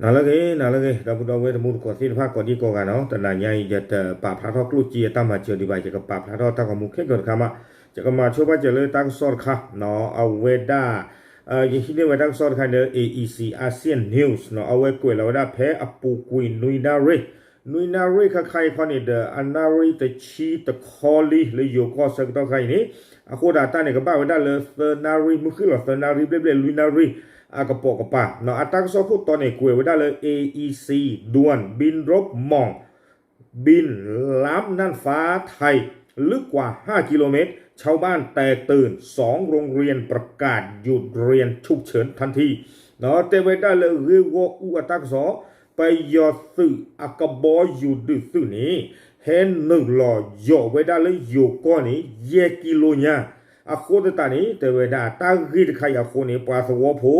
နၤလၢအဂ့ၤ နၤလၢအဂ့ၤ ဒီပုၢ်ဒီဝဲၢ်တံၤသကိးသ့ၣ်တဖၣ် ကိးဒံကိးဂၤနီၤ, တနၤညါအံၤ ယတပာ်ဖျါထီၣ်ကျိၣ်စ့အတၢ်မၤစၢၤဒံးဘၣ်, ယကပာ်ဖျါထီၣ်တၢ်ဂီၤမူခဲကိာ်တခါမး, ယကမၤဆိဘၣ်စၢၤလၢတၢ်ကစီၣ်တခါ, အဝဲဒၣ် ယဟံးန့ၢ်ဝဲတၢ်ကစီၣ်တခါန့ၣ် A E C Asian News နီၤ, အဝဲကွဲးလီၤဝဲဒၣ်ဖဲအပူၤကွံာ်နွံနၣ်ရံၣ်, နွံနၣ်ရံၣ်ခါခါအံၤခီန့ၣ်ဒီး အနၣ်ရံၣ်တဆံတခီလံ လၢယိၤကီၢ်ဆၢကတီၢ်ခါအံၤန့ၣ်, အဃိသတးတၢ်န့ၣ်ကဘၣ်ဝဲဒၣ်လၢသၢနၣ်ရံၣ် မုၢ်ဃ့ၢ်လီၤသၢနၣ်ရံၣ်ဘျဲၣ်ဘျဲၣ်လွံၢ်နၣ်ရံၣ် အကပိာ်ကပၤနီၤ, အတၢ်ကစီၣ်ခိၣ်တီန့ၣ် ကွဲးဝဲဒၣ်လၢ A E C ด่วนบินรบหม่อง บินล้ำน่านฟ้าไทย ลึกกว่าห้ากิโลเมตร ชาวบ้านแตกตื่น สองโรงเรียนประกาศหยุดเรียนฉุกเฉินทันที တဲဝဲဒၣ်လၢဂ့ၢ်ဂီၢ်အူအတၢ်ကစီၣ်, ပယီၤသုးအကဘီယူၤဒုးသုးန့ၣ် ဟဲနုာ်လီၤယိးဝဲဒၣ်လၢယိၤကီၢ်န့ၣ် ယဲၢ်ကံလိညါ, အဃိသတးန့ၣ် တဲဝဲဒၣ်တၢ်ဂ့ၢ်တခါအံၤအဃိန့ၣ် ပှၤသဝီဖိ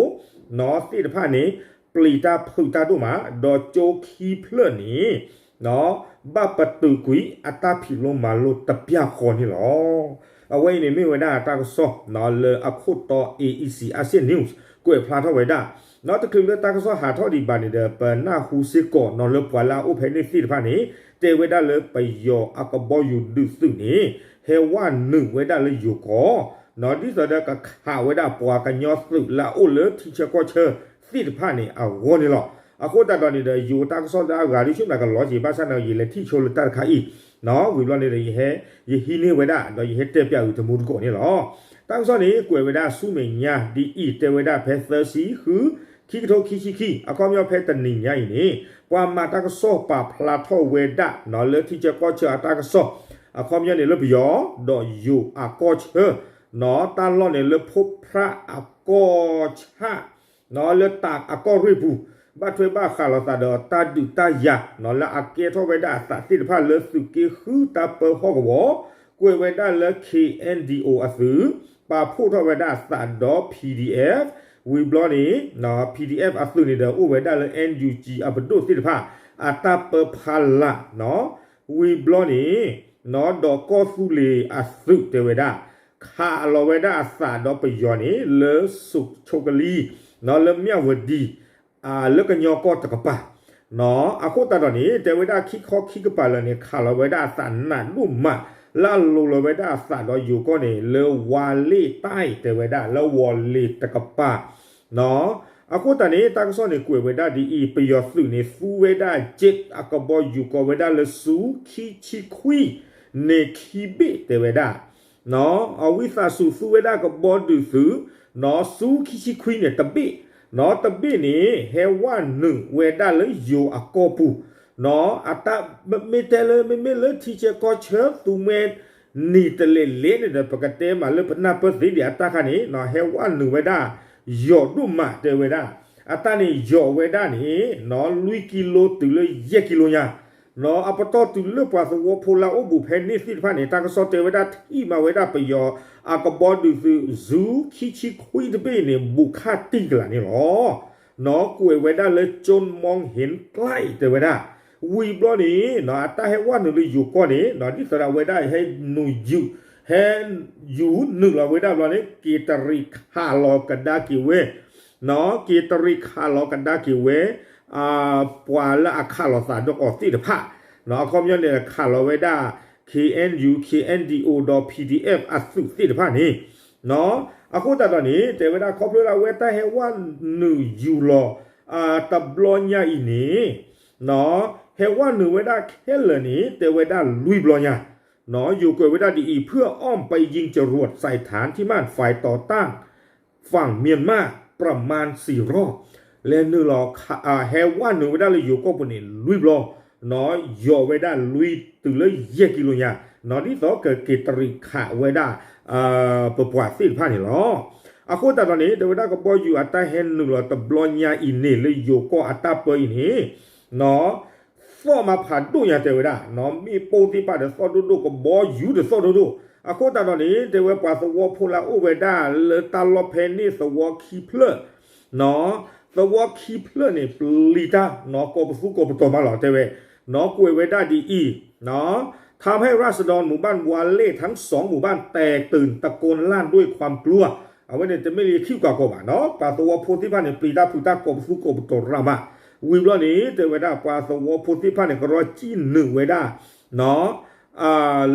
နီၤသ့ၣ်တဖၣ်န့ၣ် ပျံၤတၢ်ဖုးတၢ်ဒိၣ်မး ဒီးကၠိခံဖျၢၣ်န့ၣ် ဘၣ်ပတုာ်ကွံာ်အတၢ်ဖံးလိမၤလိတပျၢ်ဃီန့ၣ်လီၤ. အဝဲအံၤန့ၣ်မ့ၢ်ဝဲဒၣ်တၢ်ကစီၣ် လၢအခိၣ်တီ A E C Asian News ကွဲးဖျါထီၣ်ဝဲဒၣ်, နီၤတချုးလၢတၢ်ကစီၣ်ဟးထီၣ်ဒံးဘၣ်န့ၣ်ဒီး ပနၢ်ဟူစ့ၢ်ကီးနီၤလၢပှၤလၢအအိၣ်ဖဲန့ၣ်သ့ၣ်တဖၣ်န့ၣ် တဲဝဲဒၣ်လၢပယီၤအကဘီယူၤဒုးသုးန့ၣ် ဟဲဝဲနုာ်ဝဲဒၣ်လၢယိၤကီၢ် နီၤဒ်သိးဒီးကခးဝဲဒၣ်ပှၤကညီသုးလၢအအိၣ်လၢထံဆၢကီၢ်ဆၢ သ့ၣ်တဖၣ်န့ၣ်အဂီၢ်န့ၣ်လီၤ. အဃိသတးဒီးန့ၣ်ဒီး ယိၤတၢ်ကစီၣ်လၢအဂၤဒ်ဆူၣ်နၤကလီၤက့ၤ ဘၣ်ဆၣ်န့ၣ် ယလဲၤထံၣ်ဆိလၢတၢ်တခါအံၤ, နီၤဝံၤဘျီန့ၣ်ဒီး ယဟဲ ယဟံးန့ၢ်ဝဲဒၣ် ဒီးယဟဲတဲပၠးအုးတမူတကိးန့ၣ်လီၤ. တၢ်ကစီၣ်န့ၣ် ကွဲးဝဲဒၣ်ဆူမဲာ်ညါဒ်အံၤ တဲဝဲဒၣ်ဖဲသၢဆံဃု ခံကထိခံဆံခံ အခီပညီဖဲတနံၤညါအံၤန့ၣ် ပှၤမၤတၢ်ကစီၣ်ပာ်ဖျါထီၣ်ဝဲဒၣ် နီၤလၢထံဆၢကီၢ်ဆၢအတၢ်ကစီၣ် အခီပညီန့ၣ်လၢပယီၤ ဒီးယိၤအကီၢ်ဆၢ နီၤတၢ်လီၢ်န့ၣ်လၢဖိဖြၣ်အကီၢ်ဆၣ် နီၤလၢတၢးအကီၢ်ရ့ၣ်ပူၤ ဘၣ်ထွဲဘၣ်ဃးလိာ်သးဒီးတၢ်ဒုးတၢ်ယၤ နီၤလၢအကဲထီၣ်ဝဲဒၣ်အသးသ့ၣ်တဖၣ်လၢသုးက့ဃုတၢ်ပၢဟီၣ်ကဝီၤ ကွဲးဝဲဒၣ်လၢ K N D O အသုး ပာ်ဖှိၣ်ထီၣ်ဝဲဒၣ်အသးဒီး P D F ဝံၤဘျီန့ၣ် P D F အသုးန့ၣ်ဒီးအိၣ်ဝဲဒၣ်လၢ N U G အပဒိၣ်သ့ၣ်တဖၣ် အတၢ်ပၢဖီလာ် နီၤ ဝံၤဘျီန့ၣ် နီၤဒီးကီၢ်သူလ့ၤအသုးတဲဝဲဒၣ် ခးလီၤဝဲဒၣ်အသးဒီးပယီၤန့ၣ် လၢဆိးကလံ နီၤလၢမၠၣ်ဝတံၤ လၢကညီကီၢ်တကပၤ နီၤအဃိသတးဒီးန့ၣ် တဲဝဲဒၣ်ခံခီခံကပၤလၢာ်န့ၣ် ခးလီၤဝဲဒၣ်အသးနးဒိၣ်မး လၢအလိၤလီၤဝဲဒၣ်အသးဒီးယိၤကီၢ်န့ၣ် လၢဝါလ့ၣ်တၢ်အံၤတဲဝဲဒၣ် လၢဝီၤလ့ၤတကပၤ နီၤ အဃိသတးန့ၣ် တၢ်ကစီၣ်န့ၣ်ကွဲးဝဲဒၣ်ဒ်အံၤ ပယီၤသုးန့ၣ် သူဝဲဒၣ် jet အကဘီယူၤကိးဝဲဒၣ်လၢဆူခံဆံခွံန့ၣ်ခံဘ့ၣ်တဲဝဲဒၣ် နီၤ အဝံသးစူၤသူဝဲဒၣ်ကဘီဒုးသုး နီၤ ဆူခံဆံခွံန့ၣ်တဘ့ၣ် နီၤတဘ့ၣ်န့ၣ် ဟဲဝဲနုာ်ဝဲဒၣ်လၢယိၤအကီၢ်ပူၤ နီၤ အတၢ်မ့ၢ်တဲလၢ မ့မ့ၢ်လၢထံဆၢကီၢ်ဆၢသူမှဲနံၤတလဲၤလဲၤန့ၣ်ဒီး ပကတဲမးလၢပနၢ်ပၢၢ်သ့ဒံးအတၢ်ခါန့ၣ် နီၤဟဲဝဲနုာ်ဝဲဒၣ် ယိၤဒိၣ်မးတဲဝဲဒၣ် အတၢ်န့ၣ်ယိၤဝဲဒၣ်န့ၣ် နီၤလွံၢ်ကံလိတုၤလၢယဲၢ်ကံလိညါ နီၤ အပတီၢ်တုၤလၢပှၤသဝီဖိလၢအအိၣ်ဘူးဖဲန့ၣ်သ့ၣ်တဖၣ်န့ၣ် တၢ်ကစီၣ်တဲဝဲဒၣ်ထံၣ်မးဝဲဒၣ်ပယီၤအကဘီဒုးသုး ဆူခံဆံခွံတဘ့ၣ်န့ၣ် ဘူးခါတံၢ်ကလာ်န့ၣ်လီၤ. နီၤကွဲးဝဲဒၣ်လၢ ကၠိမီဟ့ၣ်ကျဲတဲဝဲဒၣ် ဝံၤဘျီန့ၣ် နီၤအတၢ်ဟဲဝဲနုာ်လၢယိၤကီၢ်န့ၣ် နီၤဒ်သိးဒီးအဝဲဒၣ်ဟဲနုာ်ယူၤ ဟဲယူၤနုာ်လီၤဝဲဒၣ်ဘျီန့ၣ် က့ၤတရံးခးလီၤကဒါက့ၤဝဲ နီၤက့ၤတရံးခးလီၤကဒါက့ၤဝဲ ပှၤလၢအခးလီၤသးဒီးအီၤသ့ၣ်တဖၣ် နီၤအခီပညီန့ၣ် ခးလီၤဝဲဒၣ် K N U K N D O ဒီး P D F အသုးသ့ၣ်တဖၣ်န့ၣ် နီၤအဃိသတးဒီးန့ၣ် တဲဝဲဒၣ်ခီဖျိလၢအဝဲတၢ်ဟဲဝဲနုာ်ယူၤလီၤ တဘျီညါအံၤန့ၣ် နီၤဟဲဝဲနုာ်ဝဲဒၣ်ခဲလၢာ်န့ၣ် တဲဝဲဒၣ်လွံၢ်ဘျီညါ နီၤယိၤကွဲးဝဲဒၣ်ဒ်အံၤ เพื่ออ้อมไปยิงจรวดใส่ฐานที่มั่น ฝ่ายต่อต้าน ฝั่งเมียนมาประมาณสี่รอบ လဲၤနုာ်လီၤ ဟဲဝဲနုာ်ဝဲဒၣ်လၢယိၤကီၢ်ပူၤန့ၣ်လွံၢ်ဘျီ နီၤယိၤဝဲဒၣ်လွံၢ်တုၤလၢယဲၢ်ကံလိညါ နီၤဒ်သိးကက့ၤတရံးခးဝဲဒၣ် ပပှၤသ့ၣ်တဖၣ်န့ၣ်လီၤ. အဃိသတးဒီးန့ၣ် တဲဝဲဒၣ်ကဘီယူၤအတၢ်ဟဲနုာ်လီၤတဘျီညါအံၤန့ၣ် လၢယိၤကီၢ်အတၢ်ပၢအံၤန့ၣ် နီၤ သီၣ်မးဖးဒိၣ်ညါတဲဝဲဒၣ် နီၤမ့ၣ်ပိၢ်သ့ၣ်တဖၣ်ဒီးသီၣ်ဒိၣ်ဒိၣ် ကဘီယူၤဒီးသီၣ်ဒိၣ်ဒိၣ် အဃိသတးဒီးန့ၣ် တဲဝဲပှၤသဝီဖိလၢအအိၣ်ဝဲဒၣ်လၢတၢ်လီၢ်ဖဲန့ၣ်သဝီခံဖျၢၣ် နီၤ သဝီခံဖျၢၣ်န့ၣ် ပျံၤတၢ် နီၤကိးပသူကိးပတီၤမးလီၤ တဲဝဲ နီၤကွဲးဝဲဒၣ်ဒ်အံၤ နီၤ ทำให้ราษฎรหมู่บ้านวาเล่ทั้งสองหมู่บ้านแตกตื่นตะโกนลั่นด้วยความกลัว အဝဲန့ၣ်တမ့ၢ်လၢယခံကးကီးဘၣ် နီၤပှၤသဝီဖိသ့ၣ်တဖၣ်န့ၣ် ပျံၤတၢ်ဖုးတၢ်ကိးပသူကိးပတီၤရၣ်မး ဝံၤဘျီန့ၣ် တဲဝဲဒၣ်ပှၤသဝီဖိသ့ၣ်တဖၣ်န့ၣ် ကရီစံၣ်နုာ်ဝဲဒၣ်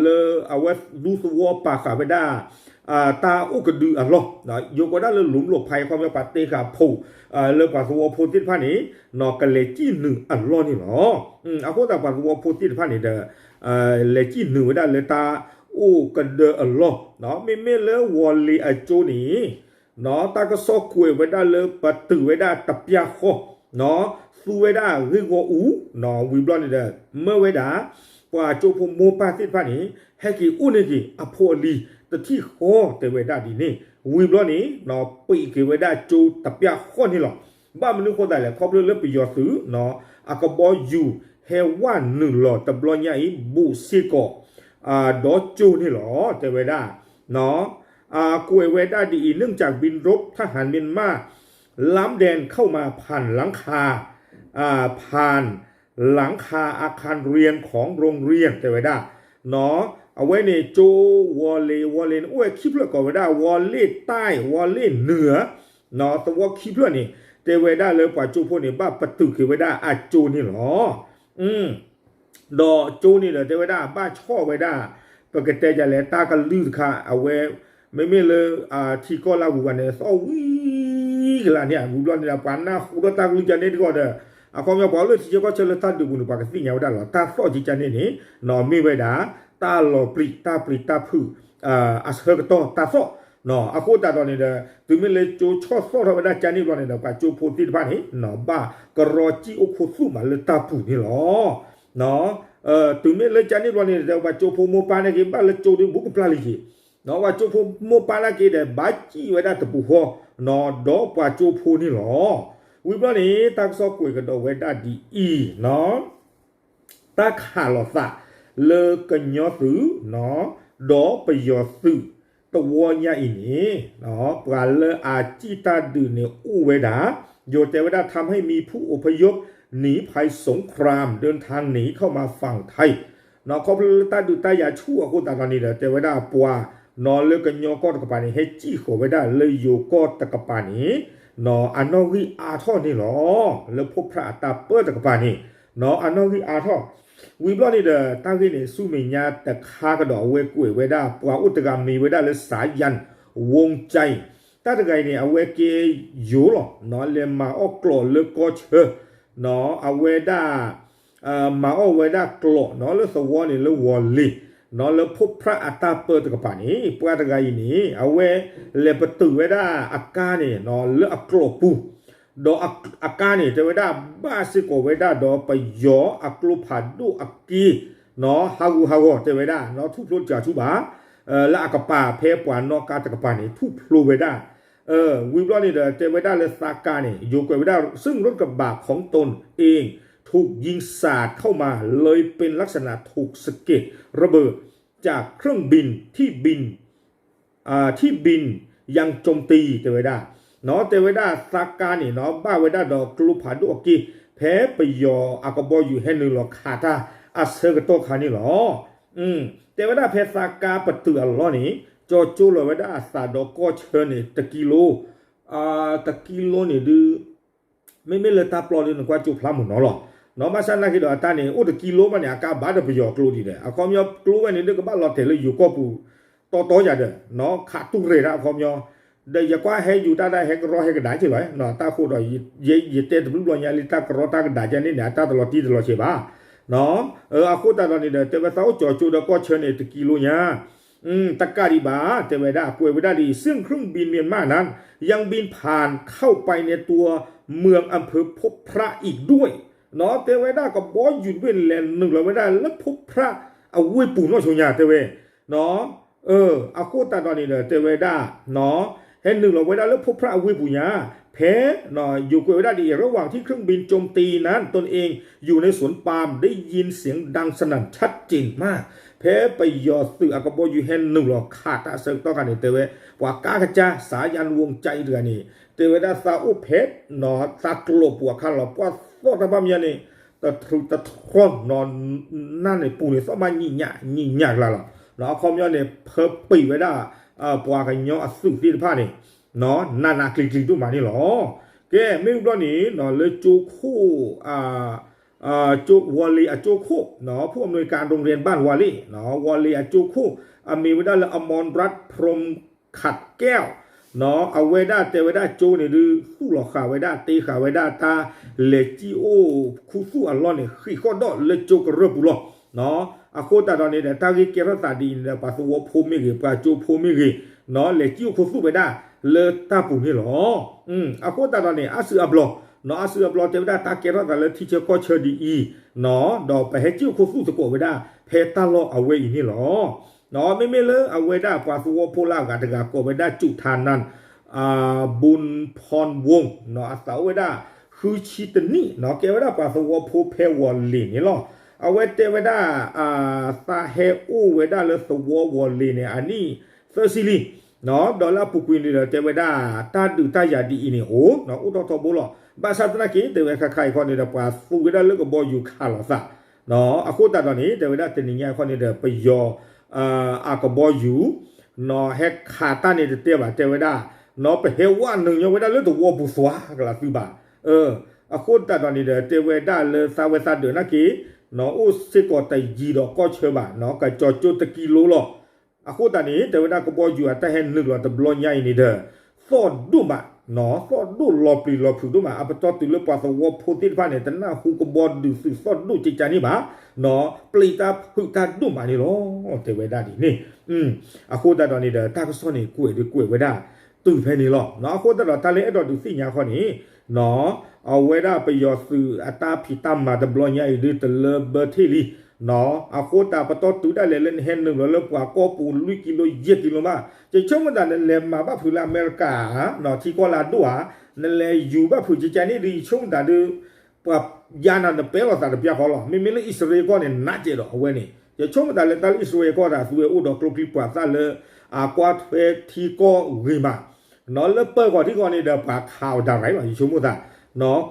လၢအဝဲဒူသဝီပာ်ဃာ်ဝဲဒၣ် တၢ်အိၣ်ကဒုအလီၢ်, ယိၤကီးဒၣ်လၢလူၤလိာ်ဖးအံၤ ခီပညီပှၤတဲဃာ်ဖိး လၢပှၤသဝီဖိသ့ၣ်တဖၣ်န့ၣ် ကလဲၤစံၣ်နုာ်အလီၢ်န့ၣ်လီၤ. အဃိသတးပှၤသဝီဖိသ့ၣ်တဖၣ်န့ၣ်ဒီး လဲၤစံၣ်နုာ်ဝဲဒၣ်လၢတၢ်အိၣ်ကဒုအလီၢ်, မ့မ့ၢ်လၢဝီၤလ့ၤအကၠိန့ၣ် တၢ်ကစီၣ်ကွဲးဝဲဒၣ်လၢပတုာ်ဝဲဒၣ်တပျၢ်ဃီၣ်, သူဝဲဒၣ်ဂ့ၢ်ဂီၢ်အူ, ဝံၤဘျီန့ၣ်ဒီး မၢဝဲဒၣ် ပှၤကၠိဖိမိၢ်ပၢ်သ့ၣ်တဖၣ်န့ၣ် ဟဲက့ၤအိၣ်န့ၢ်က့ၤအဖိအလံၤတထံၣ်ဃီ တဲဝဲဒၣ်ဒ်န့ၣ်, ဝံၤဘျီန့ၣ် ပံးက့ၤဝဲဒၣ်ကၠိတပျၢ်ဃီၣ်န့ၣ်လီၤ. ဘၣ်မနုၤဃိသတးလဲၣ် ခီဖျိလၢပယီၤသုး အကဘီယူၤဟဲဝဲနုာ်လီၤတဘျီညါအံၤ ဘူးစ့ၢ်ကီး ဒီကၠိန့ၣ်လီၤ တဲဝဲဒၣ် ကွဲးဝဲဒၣ်ဒ်အံၤ เนื่องจากบินรบทหารเมียนมาล้ำแดนเข้ามาผ่านหลังคา ผ่านหลังคาอาคารเรียนของโรงเรียน တဲဝဲဒၣ် အဝဲန့ၣ်ကၠိဝီၤလ့ၤ, ဝီၤလ့ၤန့ၣ် အိၣ်ဝဲခံဖျၢၣ်ကိးဝဲဒၣ် ဝီၤလ့ၤတၢ် ဝီၤလ့ၤနုာ် သဝီခံဖျၢၣ်န့ၣ် တဲဝဲဒၣ်လၢပှၤကၠိဖိန့ၣ် ဘၣ်ပတုာ်က့ၤဝဲဒၣ်အကၠိန့ၣ်လီၤ. ဒီးကၠိန့ၣ်ဒီး တဲဝဲဒၣ်ဘၣ်ဆီၣ်ဝဲဒၣ် ပကတဲဒ်လဲၣ် တၢ်ကလုၢ်တခါ အဝဲ မ့မ့ၢ်လၢ ထံကီၢ်လၢအဂုၤအဂၤန့ၣ် သီၣ်ဝံၤကလာ်န့ၣ် ဝံၤဘျီန့ၣ်ဒီး ပှၤနၢ်ဟူထီၣ်တၢ်ကလုၢ်ကန့ၣ်တဂီၢ်ဒီး အခီပညီပှၤအိၣ်လၢထံဆၢကီၢ်ဆၢလၢတၢ်ဒုးပူၤန့ၣ် ပှၤကသ့ၣ်ညါဝဲဒၣ်လီၤ. တၢ်သီၣ်ကကန့ၣ်န့ၣ် မ့ၢ်ဝဲဒၣ် တၢ်လီၤပျံၤ တၢ်ပျံၤတၢ်ဖုး အဆၢကတီၢ်တၢ်သီၣ် အဃိသတးဒီးန့ၣ်ဒီး တုၤမ့ၢ်လၢကၠိဆီၣ်သီၣ်ထီၣ်ဝဲဒၣ်ကန့ၣ်ဘျီန့ၣ်ဒီး ပှၤကၠိဖိသ့ၣ်တဖၣ်န့ၣ် ဘၣ်ကရီစံၣ်အိၣ်ခူသူၣ်မးလၢတၢ်ပူၤန့ၣ်လီၤ. တုၤမ့ၢ်လၢကန့ၣ်ဘျီန့ၣ်ဒီး ပှၤကၠိဖိမိၢ်ပၢ်နာ်က့ ဘၣ်လၢကၠိဒုးဘူးကပျၢ်လံက့ၤ ပှၤကၠိဖိမိၢ်ပၢ်နာ်က့ဒီး ဘၣ်စံၣ်ဝဲဒၣ်တပူၤဃီ ဒီးပှၤကၠိဖိန့ၣ်လီၤ. ဝံၤဘျီန့ၣ် တၢ်ကစီၣ်ကွဲးကဒီးဝဲဒၣ်ဒ်အံၤ တၢ်ခးလိာ်သးလၢကညီသုး ဒီးပယီၤသုးတဝီညါအံၤန့ၣ် ပှၤလၢအစံၣ်တၢ်ဒုးန့ၣ်အိၣ်ဝဲဒၣ် ယိၤတဲဝဲဒၣ် ทำให้มีผู้อพยพหนีภัยสงครามเดินทางหนีเข้ามาฝั่งไทย ခီဖျိလၢတၢ်ဒုးတၢ်ယၤဆူၣ်အဃိသတးဒီးန့ၣ်ဒီး တဲဝဲဒၣ်ပှၤ လၢကညီကီၢ်တကပၤန့ၣ် ဟဲစံၣ်ဃီၤဝဲဒၣ်လၢယိၤကီၢ်တကပၤန့ၣ် အနီၣ်ဂံၢ်အါထီၣ်န့ၣ်လီၤ. လၢဖိဖြၣ်အတၢ်ပၢတကပၤန့ၣ် အနီၣ်ဂံၢ်အါထီၣ် ဝံၤဘျီန့ၣ်ဒီး တၢ်ဂ့ၢ်န့ၣ် ဆူမဲာ်ညါတခါကဒီး အဝဲကွဲးဝဲဒၣ် ပှၤအိၣ်တဂၤမ့ၢ်ဝဲဒၣ်လၢ စၤယၣ်ဝူကၠဲ တၢ်တဂၤအံၤန့ၣ် အဝဲကဲယိၤလီၤ လဲၤမၤအီၣ်ကျိးလၢကီၢ်ဆၢ အဝဲဒၣ် မၤအီၣ်ဝဲဒၣ်ကျိး လၢသဝီန့ၣ်လၢဝီၤလ့ၤ လၢဖိဖြၣ်အတၢ်ပၢတကပၤန့ၣ် ပှၤတဂၤအံၤန့ၣ် အဝဲလဲၤပတုာ်ဝဲဒၣ်အကါန့ၣ် လၢအကျိးပူၤ ဒီးအကါန့ၣ် တဲဝဲဒၣ် ဘၣ်စ့ၢ်ကီးဝဲဒၣ်ဒီးပယီၤအကျိဖးဒိၣ်အက့ ဟးဂူာ်ဟးဂီၤ တဲဝဲဒၣ် ထူၣ်ဖျိတစှၤဆူဘၣ် လၢအကပၤဖဲပှၤနီၣ်ကါတကပၤန့ၣ် ထူၣ်ဖျိဝဲဒၣ် ဝံၤဘျီန့ၣ်ဒီး တဲဝဲဒၣ်လၢသးကါန့ၣ် ယိၤကွဲးဝဲဒၣ် ซึ่งรถกระบะของตนเองถูกยิงสาดเข้ามาเลยเป็นลักษณะถูกสะเก็ดระเบิด จากเครื่องบินที่บิน ที่บินยังโจมตี တဲဝဲဒၣ် တဲဝဲဒၣ်သးကါန့ၣ် ဘၣ်ဝဲဒၣ်ဒီးကျိဖးဒိၣ်အက့ ဖဲပယီၤအကဘီယူၤဟဲနုာ်လီၤခးတၢ်အဆၢကတီၢ်ခါန့ၣ်လီၤ. တဲဝဲဒၣ်ဖဲသးကါပတုာ်အလီၢ်န့ၣ် ကၠီကၠိလီၤဝဲဒၣ်အသးဒီးကီၢ်ဆၢန့ၣ် တကံလိ တကံလိန့ၣ်ဒုး မ့မ့ၢ်လၢတၢ်ပျီဒုး နကွၢ်ကၠိဖျါမုၢ်နီၤလီၤ. ဘၣ်ဆၣ်နာ်က့ဒီးအတၢ်န့ၣ် အိၣ်တကံလိမးန့ၣ် အကါဘၣ်ဒီးပယီၤကျိဒ်ဒီး အခီပညီကျိဝဲန့ၣ်ဒုးကဘၣ်လီၤတဲာ်လၢယိၤကီၢ်ပူၤ တီတီယၤဒီး ခးတူၢ်ရဲၣ်တၢ်အခီပညီ ဒီးယကွၢ်ဟဲယူၤတၢ်ဒၣ်ဟဲကရီဟဲကဒါက့လီၤ တၢ်ဃိဒီး ယတဲတဘျုးဘျီညါလံ တၢ်ကရီတၢ်ကဒါကန့ၣ်န့ၣ် အတၢ်တလီၤတံၢ်တလီၤဆဲးဘၣ် အဃိသတးဒီးန့ၣ်ဒီး တဲဝဲသးအိၣ်ကၠီကၠိဒီးကီၢ်ဆၢန့ၣ် တကံလိညါ တကးဒံးဘၣ် တဲဝဲဒၣ် ကွဲးဝဲဒၣ်ဒ်အံၤ ซึ่งเครื่องบินเมียนมานั้นยังบินผ่านเข้าไปในตัวเมืองอำเภอพบพระอีกด้วย တဲဝဲဒၣ်ကဘီယူၤတဘ့ၣ်န့ၣ် လဲၤနုာ်လီၤဝဲဒၣ်လၢဖိဖြၣ်အဝ့ၢ်ပူၤနီၢ်ဆိညါ တဲဝဲ အဃိသတးဒီးန့ၣ်ဒီး တဲဝဲဒၣ် ဟဲနုာ်လီၤဝဲဒၣ်လၢဖိဖြၣ်အဝ့ၢ်ပူၤညါ ဖဲ ယိၤကွဲးဝဲဒၣ်ဒ်အံၤ ระหว่างที่เครื่องบินโจมตีนั้นตนเองอยู่ในสวนปาล์มได้ยินเสียงดังสนั่นชัดเจนมาก ဖဲပယီၤသုးအကဘီယူၤဟဲနုာ်လီၤခးတၢ်အဆၢကတီၢ်ခါန့ၣ် တဲဝဲ ပှၤကါကစၢ် စၤယၣ်ဝူကၠဲတဂၤန့ၣ် တဲဝဲဒၣ်သးအိၣ်ဖဲ သးကျိးပူၤအခါလီၤ ပှၤသီၣ်တၢ်ဘၣ်မယါန့ၣ် တထြီၣ်နီၤ နၢ်န့ၣ်ပူၤန့ၣ် သီၣ်ဘၣ်ညံးညၣ်ညံးညၣ်ကျါလီၤ အခီပညီန့ၣ် ဖၢပံးဝဲဒၣ် ပှၤကညီအသုးသ့ၣ်တဖၣ်န့ၣ် နးနးကျံၤကျံၤဒိၣ်မးန့ၣ်လီၤ. ကဲ မ့ၢ်ဘျီန့ၣ် လၢကၠိခိၣ် ဝီၤလ့ၤအကၠိခိၣ် ผู้อำนวยการโรงเรียนบ้านวาเล่ ဝီၤလ့ၤအကၠိခိၣ် အမ့ၢ်ဝဲဒၣ်လၢ อมรรัตน์ พรหมขัดแก้ว အဝဲဒၣ်တဲဝဲဒၣ်ကၠိန့ၣ်ဒုး သူၣ်လီၤဃာ်ဝဲဒၣ် တ့ဃာ်ဝဲဒၣ်တၢ်လဲၤစံၣ်အိၣ်ခူသူၣ်အလီၢ်န့ၣ် ဃံးဃီၣ်ဒီးလၢကၠိကရၢၢ်ပူၤလီၤ. အဃိသတးဒီးန့ၣ်ဒီး တၢ်ဂ့ၢ်ကဲထီၣ်သးဒ်အံၤန့ၣ်ဒီး ပှၤသဝီဖိမ့ၢ်ဂ့ၤ ပှၤကၠိဖိမ့ၢ်ဂ့ၤ လဲၤစံၣ်အိၣ်ခူသူၣ်ဝဲဒၣ်လၢတၢ်ပူၤန့ၣ်လီၤ. အဃိသတးဒီးန့ၣ် အါစုအါဘျီ အါစုအါဘျီတဲဝဲဒၣ်တၢ်ကဲထီၣ်သးလၢထံဆၢကီၢ်ဆၢဒ်အံၤ ဒီးပဟဲစံၣ်အိၣ်ခူသူၣ်သကိးဝဲဒၣ် ဖဲတၢ်လီၢ်အဝဲအံၤန့ၣ်လီၤ. မ့မ့ၢ်လၢအဝဲဒၣ်ပှၤသဝီဖိလၢအဂၤတဂၤကိးဝဲဒၣ် จุธานันท์ บุญพรวงศ์ အသးအိၣ်ဝဲဒၣ် ဃုဆံတနံၣ် ကဲဝဲဒၣ်ပှၤသဝီဖိဖဲဝီၤလ့ၤန့ၣ်လီၤ. အဝဲတဲဝဲဒၣ် သးဟဲအိၣ်ဝဲဒၣ်လၢသဝီဝီၤလ့ၤန့ၣ် အနံၣ်သၢဆံလံ ဒီးလၢအပူၤကွံာ်န့ၣ်ဒီး တဲဝဲဒၣ် တၢ်ဒုးတၢ်ယၤဒ်အံၤန့ၣ်အိၣ် အိၣ်ထီၣ်ထီဘိလီၤ. ဘၣ်ဆၣ်သနာ်က့ တဲဝဲခါခါအံၤခီန့ၣ်ဒီး ပှၤသူဝဲဒၣ်လၢကဘီယူၤခးလိာ်သး အဃိသတးဒီးန့ၣ် တဲဝဲဒၣ်တနံၤညါအံၤခီန့ၣ်ဒီး ပယီၤ အကဘီယူၤ ဟဲခးတၢ်န့ၣ်တတဲဘၣ် တဲဝဲဒၣ် ပဟဲဝဲနုာ်ညီဝဲဒၣ်လၢသဝီပူၤသွါကလးသုဘၣ်. အဃိသတးဒီးန့ၣ်ဒီး တဲဝဲဒၣ်လၢသးဝဲသးဒၢးနာ်က့ အိၣ်စ့ၢ်ကီးတယံၤဒီးကီၢ်ဆၢဘၣ် ကစီၤကၠိတကံလိလီၤ. အဃိသတးန့ၣ် တဲဝဲဒၣ်ကဘီယူၤအတၢ်ဟဲနုာ်လီၤတဘျီညါအံၤန့ၣ်ဒီး သီၣ်ဒိၣ်မး သီၣ်ဒိၣ်လီၤပျံၤလီၤဖုးဒိၣ်မး အပတီၢ်တုၤလၢပှၤသဝီဖိသ့ၣ်တဖၣ်န့ၣ် တနၢ်ဟူကဘီဒုးသုးသီၣ်ဒိၣ်ကကါန့ၣ်ဘၣ် ပျံၤတၢ်ဖုးတၢ်ဒိၣ်မးန့ၣ်လီၤ တဲဝဲဒၣ်ဒ်န့ၣ်. အဃိသတးဒီးန့ၣ်ဒီး တၢ်ကစီၣ်န့ၣ် ကွဲးဒုးကွဲးဝဲဒၣ် တုၤဖဲန့ၣ်လီၤ. အဃိသတးဒီး တၢ်လၢအဲၣ်ဒိးဒုးသ့ၣ်ညါခီန့ၣ် အဝဲဒၣ်ပယီၤသုးအတၢ်ဖံးတၢ်မၤတဘျီညါအံၤဒုး တလၢဘၢထ့ၣ်လံ. အဃိသတးပတီၢ်တုၤဒၣ်လဲာ်လၢနဟဲနုာ်လီၤလၢပှၤကီၢ်ပူၤလွံၢ်ကံလိယဲၢ်ကံလိမး ယဆိကမိၣ်သးနလဲၤမၤဘၣ်ဖုးလၢအမဲရကၤ ထံကီၢ်လၢအဒိၣ်ဧါ, နလဲၤယူၤဘၣ်ဖုးကကါန့ၣ်ဒုး ယဆိကမိၣ်သးဒုး ပှၤယါနၤနပဲလိာ်သးတပျၢ်ဃီလီၤ. မ့မ့ၢ်လၢအံၣ်စရ့လးကီၢ်န့ၣ် နးကဲးဒီးအဝဲန့ၣ် ယဆိကမိၣ်သးလၢတၢ်လၢအံၣ်စရ့လးကီၢ်သး သုဝဲအိၣ်ဒီးကျိချံမျိာ်သၣ်လၢ အကွၢ်ထွဲထံကီၢ်ဂ့ၤမး လၢပၢၤကီၢ်ထံကီၢ်န့ၣ်ဒီး ပှၤခးအီၤဒၣ်ရၤလီၤ ယဆိကမိၣ်သး.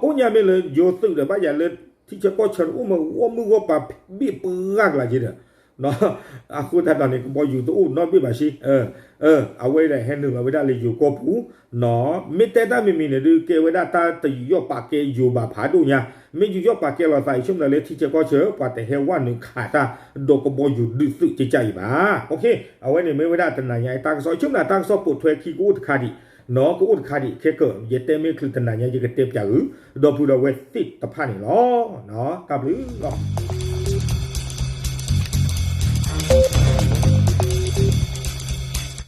ကိးညါမ့ၢ်လၢယိၤသုးဒီးဘၣ်ယၤလၢ ထံဆၢကီၢ်ဆၢတအိၣ်မ့ၢ်ဂီၢ်မုၢ်ဂီၢ်ပၤဘ့ၣ်ပှၢ်ကလးက့ဒီး အဃိသတးဒီးန့ၣ် ကဘီယူၤတအိၣ်နီတဘ့ၣ်ဘၣ်ဆ့ အဝဲဒၣ်ဟဲနုာ်လီၤဝဲဒၣ်လၢယိၤကီၢ်ပူၤ မ့ၢ်တဲတၢ်မံၤမံၤန့ၣ်ဒုး ကဲဝဲဒၣ်တၢ်တယူးယီၣ်ပာ်ကဲယိၤဘၣ်ဖးဒိၣ်ညါ မ့ၢ်ယူးယီၣ်ပာ်ကဲလိာ်သး ယဆိကမိၣ်သးလၢထံဆၢကီၢ်ဆၢ ပှၤတဟဲဝဲနုာ်ခးတၢ် ဒီးကဘီယူၤဒုးသုးကကါအံၤဘၣ်. အဝဲန့ၣ်မ့ၢ်ဝဲဒၣ်တနၤညါအတၢ်ကစီၣ် ယဆိကမိၣ်သးတၢ်ကစီၣ်ပိာ်ထွဲခံကအိၣ်တခါဒံး ကအိၣ်တခါဒံး ခဲကၢၤ ယတဲမ့ၢ်ချုးတနၤညါ ယကတဲပၠးဂုာ် ဒီပုၢ်ဒီဝဲၢ်သ့ၣ်တဖၣ်န့ၣ်လီၤ. တၢ်ဘျုးလီၤ.